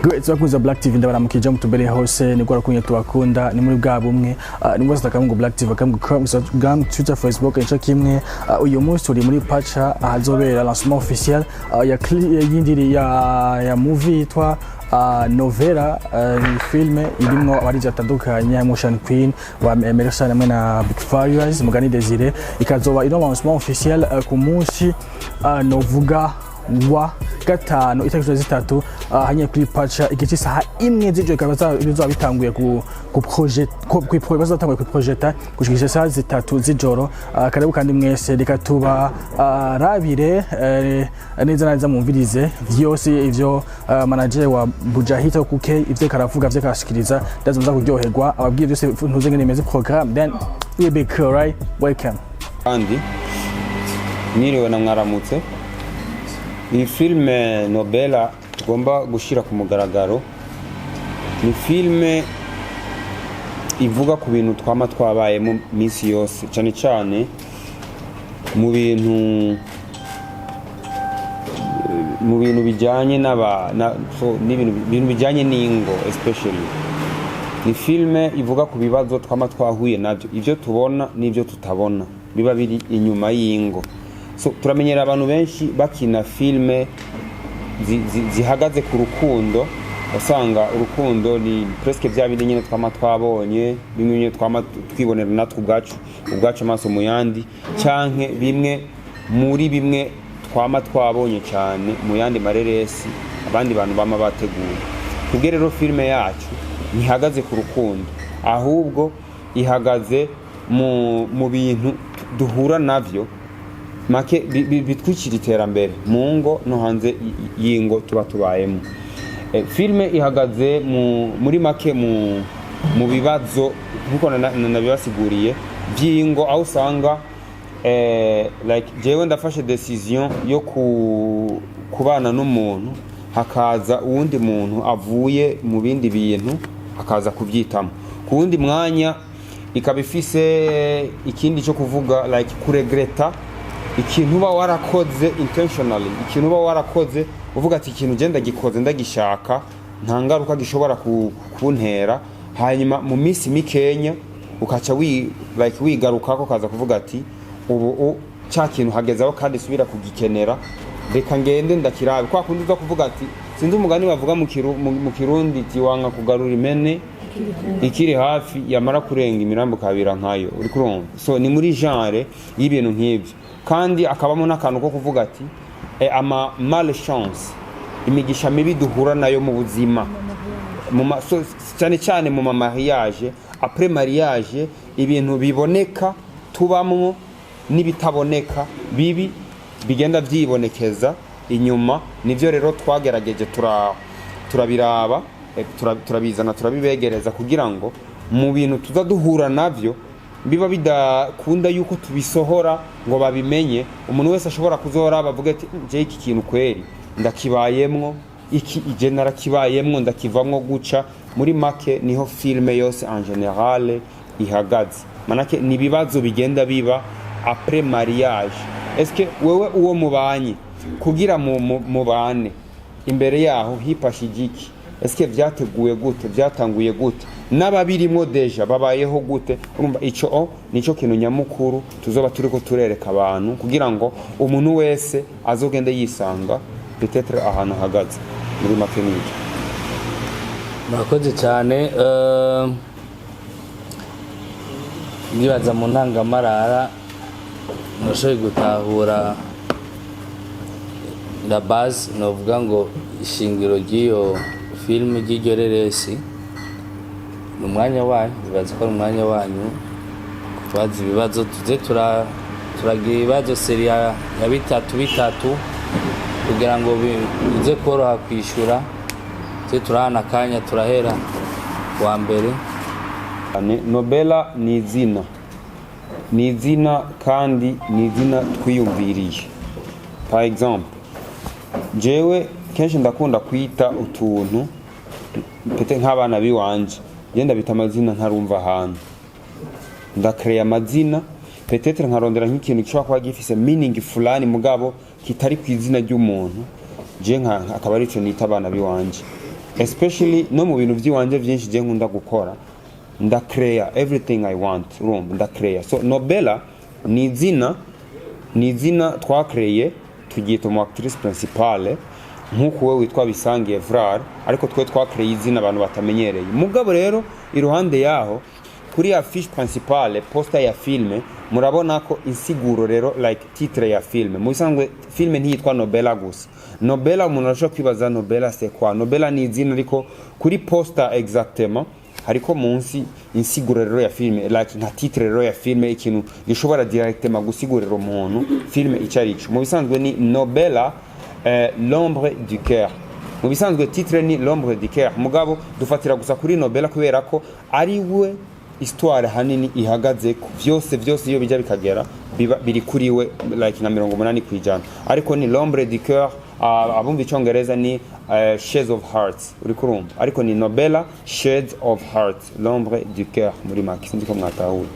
Great, bakunze Black TV, ndabaramukije mutubereye hose. Ni gwara kunye tubakunda, ni muri bwa bumwe. Ni mwese akamungu Black TV, akamungu Chrome, Instagram, Twitter, Facebook, ico kimwe. Uyu munsi turi muri Pacha ahazobera lancement officiel ya y'indiri ya movie yitwa Novela. Ni filme irimwo abaririmbyi batandukanye, harimo Sean Queen wa Emerson hamwe na Big Farious Mugani Desire. Ikazoba ino lancement officiel ku munsi novuga wa gatanu, itariki 3, hanyuma kuri Pacha, igihe cy'isaha 1 z'ijoro. Ikaba bizoba bitanguye ku projet ku bazotanguye ku projeta gushika isaha 3 z'ijoro. Karibu kandi mwese, reka tuba rabire neza neza, mumvirize vyose ivyo manager wa Bujahita kuke ivyo karavuga, ivyo karashikiriza. Ndaza muza kuryoherwa, ababwiye byose ntuze ngene imeze programme, then we be cool, right? Welcome. Kandi mwiriwe na mwaramutse. Iyi filime Nobela tugomba gushyira ku mugaragaro ni filime ivuga ku bintu twama twabayemo minsi yose, cyane cyane mu bintu bijyanye n'aba so, n'ibintu bintu bijyanye n'ingo. Especially ni filime ivuga ku bibazo twama twahuye nabyo, ibyo tubona n'ibyo tutabona biba biri inyuma y'ingo. So turamenyera abantu benshi bakina filime zihagaze ku rukundo, usanga urukundo ni presque bya bindi nyine twama twabonye, bimwe nyine twama twibonera natwe ubwacu amaso mu yandi, canke bimwe muri bimwe twama twabonye cyane mu yandi mareresi abandi bantu bama bateguye. Twebwe rero filime yacu ntihagaze ku rukundo, ahubwo ihagaze mu bintu duhura navyo make bitwikira iterambere mu ngo no hanze y'ingo tuba tubayemo. Filime ihagaze muri make mu bibazo, nkuko nabibasiguriye, by'ingo, aho usanga like jewe ndafashe decision yo kubana n'umuntu, hakaza uwundi muntu avuye mu bindi bintu akaza kubyitamo ku wundi mwanya. Ikaba ifise ikindi cyo kuvuga, like kuregreta ikintu uba warakoze intentionally, ikintu uba warakoze uvuga ati: "Ikintu genda gikoze ndagishaka, nta ngaruka gishobora kuntera." Hanyuma mu minsi mikenya ukaca like wigarukako, ukaza kuvuga ati: "Ubu cya kintu hagezaho kandi subira kugikenera, reka ngende ndakirabe." Kwa kundi uza kuvuga ati, sinzi umugani bavuga mu Kirundi ati: "Wanga kugarura impene ikiri hafi, yamara kurenga imirambo kabira nkayo." Uri kurumva? So ni muri genre y'ibintu nk'ibyo, kandi akabamo n'akantu ko kuvuga ati ama malchance, imigisha mibi duhura nayo mu buzima, so, cyane cyane mu ma mariage, après mariage, ibintu biboneka tubamwo n'ibitaboneka bibi bigenda byibonekeza inyuma. Nivyo rero twagerageje turabiraba, turabizana, turabibegereza kugira ngo mu bintu tuza duhura navyo biba bidakunda yuko tubisohora ngo babimenye, umuntu wese ashobora kuzohora bavuga ati: "Je iki kintu kweri ndakibayemwo, iki ije narakibayemwo, ndakivamwo guca." Muri make niho filme yose en général ihagaze. Manake ni ibibazo bigenda biba après mariage. Eske wewe uwo mubanye kugira mubane, imbere yaho hipashije iki? Eske vyateguwe gute? Vyatanguye gute? N'ababirimwo déjà babayeho gute? Urumva, ico nico kintu nyamukuru tuzoba turiko turereka abantu, kugira ngo umuntu wese azogende yisanga peut-être ahantu ahagaze. Muri make nico. Murakoze cyane. Nibaza mu ntangamarara murashoboye gutahura la base, novuga ngo ishingiro ry'iyo filime, ry'iryo reresi. Ni umwanya wanyu, nibaza ko ari umwanya wanyu kubaza ibibazo. Tuze turagira ibibazo série ya bitatu bitatu kugira ngo bize koroha kwishyura. Tuze turahana akanya, turahera wa mbere. Nobela ni izina, ni izina, kandi ni izina twiyumviriye. Par exemple, jewe kenshi ndakunda kwita utuntu pete nk'abana biwanje, genda bita amazina ntarumva ahantu, ndakereya amazina, peut-être nkarondera nk'ikintu gishobora kuba gifise meaning fulani mugabo kitari ku izina ry'umuntu, je nka akaba arico nita abana biwanje. Especially no mu bintu by'iwanje byinshi je nkunda gukora, ndacrea everything I want, urumva, ndacrea. So Nobela ni izina twakreye, turyita umu actrice principale, nk'uko we witwa Bisangiye Evrar, ariko twe twakreye izina abantu batamenyereye. Mugabo rero iruhande yaho, kuri affiche principale, poster ya filme, murabona ko insiguro rero, like titre ya filme, mu bisanzwe filme ntiyitwa Nobela gusa. Nobela, umuntu arashobora kwibaza: "Nobela, c'est quoi?" Nobela ni izina, ariko kuri poster exactement hariko munsi insiguro rero ya filme, like nka titre rero ya filme, ikintu gishobora directement gusigurira umuntu filme icyo ari cyo. Mu bisanzwe ni Nobela, l'ombre du cœur. Mu bisanzwe titre ni l'ombre du cœur, mugabo dufatira gusa kuri Nobela kubera ko ari we histoire hanini ihagaze ku vyose. Vyose iyo bijya bikagera biba biri kuri we, like nka 80%. Ariko ni l'ombre du cœur, abumva icyongereza ni Shades of Hearts, uri kurumva? Ariko ni Nobela Shades of Hearts, l'ombre du cœur muri make. Sinzi ko mwatahuye.